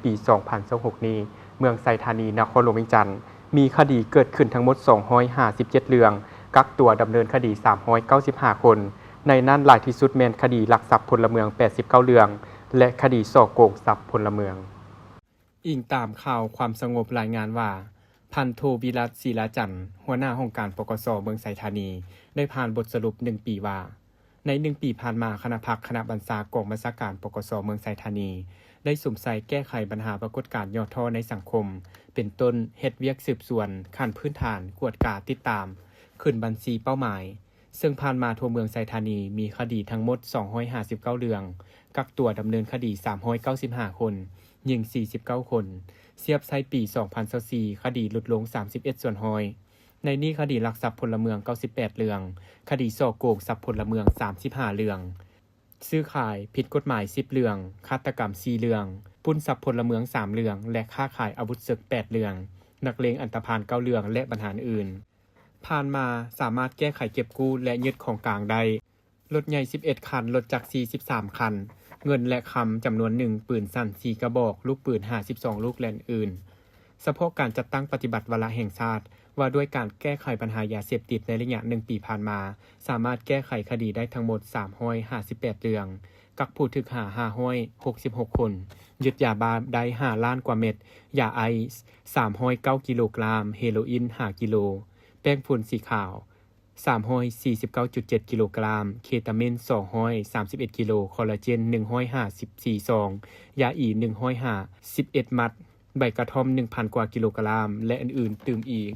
ປີສອງພັນຊາວຫົກນີ້, ເມືອງໄຊທານີ ນະຄອນຫຼວງວຽງຈັນ ມີຄະດີເກີດຂຶ້ນທັງໝົດສອງຮ້ອຍຫ້າສິບເຈັດເລື່ອງ, ກັກຕົວດຳເນີນຄະດີສາມຮ້ອຍເກົ້າສິບຫ້າຄົນ, ໃນນັ້ນຫຼາຍທີ່ສຸດແມ່ນຄະດີລັກຊັບພົນລະເມືອງແປດສິບເກົ້າເລື່ອງ ແລະ ຄະດີສໍ້ໂກງຊັບພົນລະເມືອງ. ອີງຕາມຂ່າວຄວາມສະຫງົບລາຍງານວ່າ, ພັນໂທ ວິລັດ ສີລາຈັນ ຫົວໜ້າຫ້ອງການ ປກສ ເມືອງໄຊທານີ ໄດ້ຜ່ານບົດສະຫຼຸບໜຶ່ງປີວ່າ, ໃນໜຶ່ງປີຜ່ານມາ, ຄະນະພັກຄະນະບັນຊາກອງບັນຊາການ ປກສ ເມືອງໄຊທານີ ໄດ້ສຸມໃສ່ແກ້ໄຂບັນຫາປາກົດການຫຍໍ້ທໍ້ໃນສັງຄົມ, ເປັນຕົ້ນ ເຮັດວຽກສືບສວນຂັ້ນພື້ນຖານ, ກວດກາ, ຕິດຕາມ, ຂຶ້ນບັນຊີເປົ້າໝາຍ, ເຊິ່ງຜ່ານມາທົ່ວເມືອງໄຊທານີມີຄະດີທັງໝົດສອງຮ້ອຍຫ້າສິບເກົ້າເລື່ອງ, ກັກຕົວດຳເນີນຄະດີສາມຮ້ອຍເກົ້າສິບຫ້າຄົນ, ຍິງສີ່ສິບເກົ້າຄົນ, ທຽບໃສ່ປີສອງພັນຊາວສີ່ ຄະດີຫຼຸດລົງສາມສິບເອັດສ່ວນຮ້ອຍ. ໃນນີ້ຄະດີລັກຊັບພົນລະເມືອງເກົ້າສິບແປດເລື່ອງ, ຄະດີສໍ້ໂກງຊັບພົນລະເມືອງສາມສິບຫ້າເລື່ອງ, ຊື້ຂາຍຜິດກົດໝາຍສິບເລື່ອງ, ຄາດຕະກຳສີ່ເລື່ອງ, ປຸ້ນຊັບພົນລະເມືອງສາມເລື່ອງ ແລະ ຄ້າຂາຍອາວຸດເສິກແປດເລື່ອງ, ນັກເລງອັນຕະພານເກົ້າເລື່ອງ ແລະ ບັນຫາອື່ນ. ຜ່ານມາສາມາດແກ້ໄຂເກັບກູ້ ແລະ ຍຶດຂອງກາງໄດ້ ລົດໃຫຍ່ສິບເອັດຄັນ, ລົດຈັກສີ່ສິບສາມຄັນ, ເງິນ ແລະ ຄຳຈຳນວນໜຶ່ງ, ປືນສັ້ນສີ່ກະບອກ, ລູກປືນຫ້າສິບສອງລູກ ແລະ ອື່ນໆ. ສະເພາະການຈັດຕັ້ງປະຕິບັດວາລະແຫ່ງຊາດ ວ່າດ້ວຍການແກ້ໄຂບັນຫາຢາເສບຕິດໃນໄລຍະໜຶ່ງປີຜ່ານມາ, ສາມາດແກ້ໄຂຄະດີໄດ້ທັງໝົດສາມຮ້ອຍຫ້າສິບແປດເລື່ອງ, ກັກຜູ້ຖືກຫາຫ້າຮ້ອຍຫົກສິບຫົກຄົນ, ຍຶດຢາບ້າໄດ້ຫ້າລ້ານກວ່າເມັດ, ຢາໄອສ໌ສາມຮ້ອຍເກົ້າກິໂລກຣາມ, ເຮໂລອິນຫ້າກິໂລ, ແປ້ງຝຸ່ນສີຂາວ ສາມຮ້ອຍສີ່ສິບເກົ້າຈຸດເຈັດກິໂລກຣາມ, ເຄຕາມິນສອງຮ້ອຍສາມສິບເອັດກິໂລ, ຄໍລາເຈນໜຶ່ງຮ້ອຍຫ້າສິບສີ່ຊອງ, ຢາອີໜຶ່ງຮ້ອຍຫ້າສິບເອັດມັດ, ໃບກະທ່ອມໜຶ່ງພັນກວ່າກິໂລກຣາມ ແລະ ອື່ນໆຕື່ມອີກ.